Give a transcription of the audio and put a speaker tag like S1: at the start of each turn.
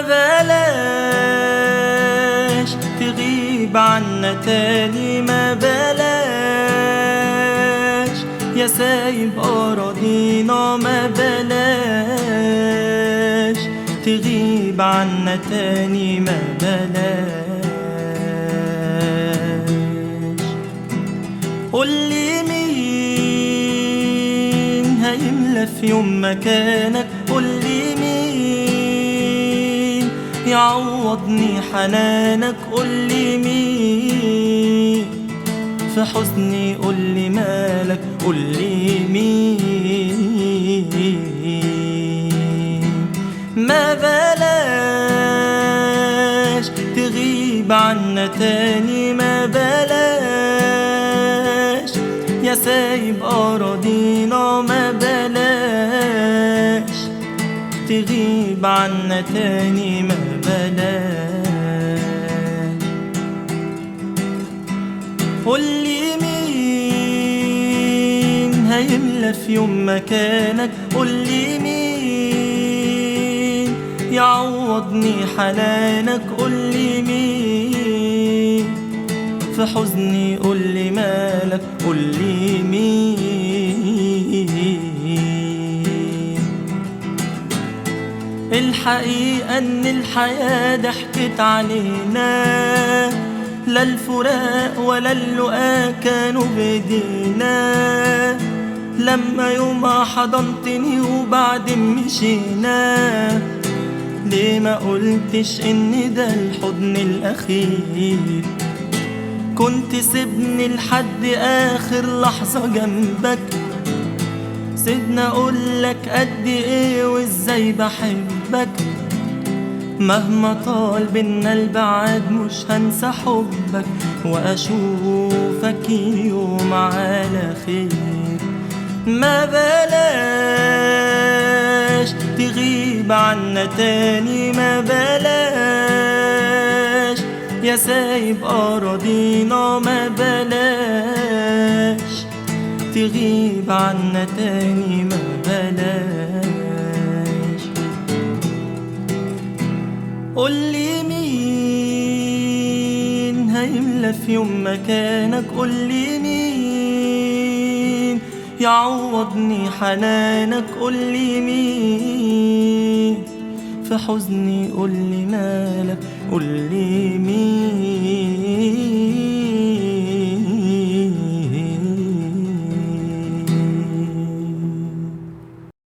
S1: ما بلاش تغيب عنا تاني، ما بلاش يا سايب أراضينا، ما بلاش تغيب عنا تاني، ما بلاش. قولي مين هيملى في يوم مكانك، قولي مين يعوضني حنانك، قولي مين في حزني، قولي مالك، قولي مين. ما بلاش تغيب عنا تاني، ما بلاش يا سايب أراضينا، ما بلاش تغيب عنا تاني، ما بلاش. قولي مين هيملى في يوم مكانك، قولي مين يعوضني حنانك، قولي مين في حزني، قولي مالك، قولي مين. الحقيقة ان الحياة ضحكت علينا، لا الفراق ولا اللقاء كانوا بايدينا، لما يوم حضنتني وبعد مشينا، ليه ما قلتش ان ده الحضن الاخير؟ كنت سيبني لحد اخر لحظة جنبك، سيبني اقولك قد ايه وازاي بحبك، مهما طال بينا البعاد مش هنسى حبك، واشوفك يوم على خير. ما بلاش تغيب عنا تاني، ما بلاش يا سايب أراضينا، ما بلاش تغيب عنا تاني، ما بلاش. قولي مين هيملى في يوم مكانك، قولي مين يعوضني حنانك، قولي مين في حزني، قولي مالك، قولي